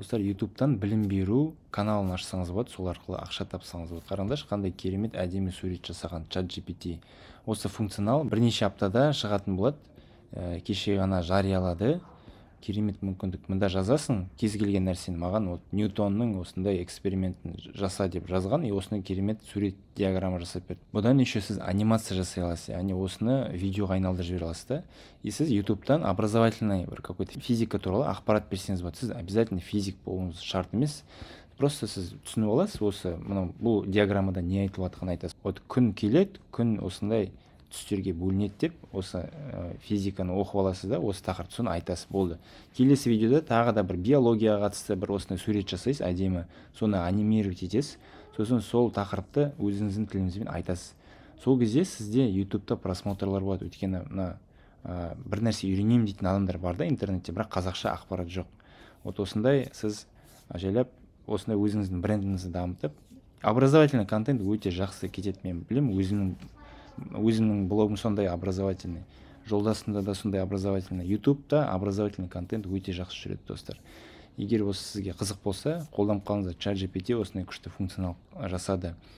Достар, Ютубтан білім беру каналын ашсаңыз болады, сол арқылы ақша тапсаңыз болады. Қараңдаршы, қандай керемет әдемі сурет жасаған чат GPT. Осы функционал бірнеше аптада шығатын болады. Кеше ғана жариялады. Керемет мүмкіндік. Мында жазасың кез келген нәрсені, маған вот Ньютонның осындай экспериментін жаса деп жазған, и осындай керемет сурет, диаграмма жасап берді. Бұдан еще сіз анимация жасай аласыз, яғни осыны видеоға айналдырып жібере аласыз да. И сіз Ютубтан образовательный бір какой-то физика туралы ақпарат берсеңіз болады. Сіз обязательно физик болуыңыз шарт емес, просто сіз түсініп аласыз, осы мынау бұл диаграммада не айтылып жатқанын айтасыз. Вот күн келеді, күн осындай түстерге бөлінеді деп осы физиканы оқып аласыз да, осы тақырыпты, соны айтасыз, болды. Келесі видеода тағы да бір биологияға қатысты бір осындай сурет жасайсыз әдемі, соны анимировать етесіз, сосын сол тақырыпты өзіңіздің тіліңізбен айтасыз. Сол кезде сізде Ютубта просмотрлар болады, өйткені мына бір нәрсе үйренемін дейтін адамдар бар да интернетте, бірақ қазақша ақпарат жоқ. Вот осындай сіз жайлап осындай өзіңіздің брендіңізді дамытып, образовательный контент өте жақсы кетеді. Мен білемін, өзімнің блогым сондай образовательный, жолдасымда да сондай образовательный. Ютубта образовательный контент өте жақсы жүреді. Достар, егер осы сізге қызық болса, қолданып қалыңыздар. Чат GPT осындай күшті функционал жасады.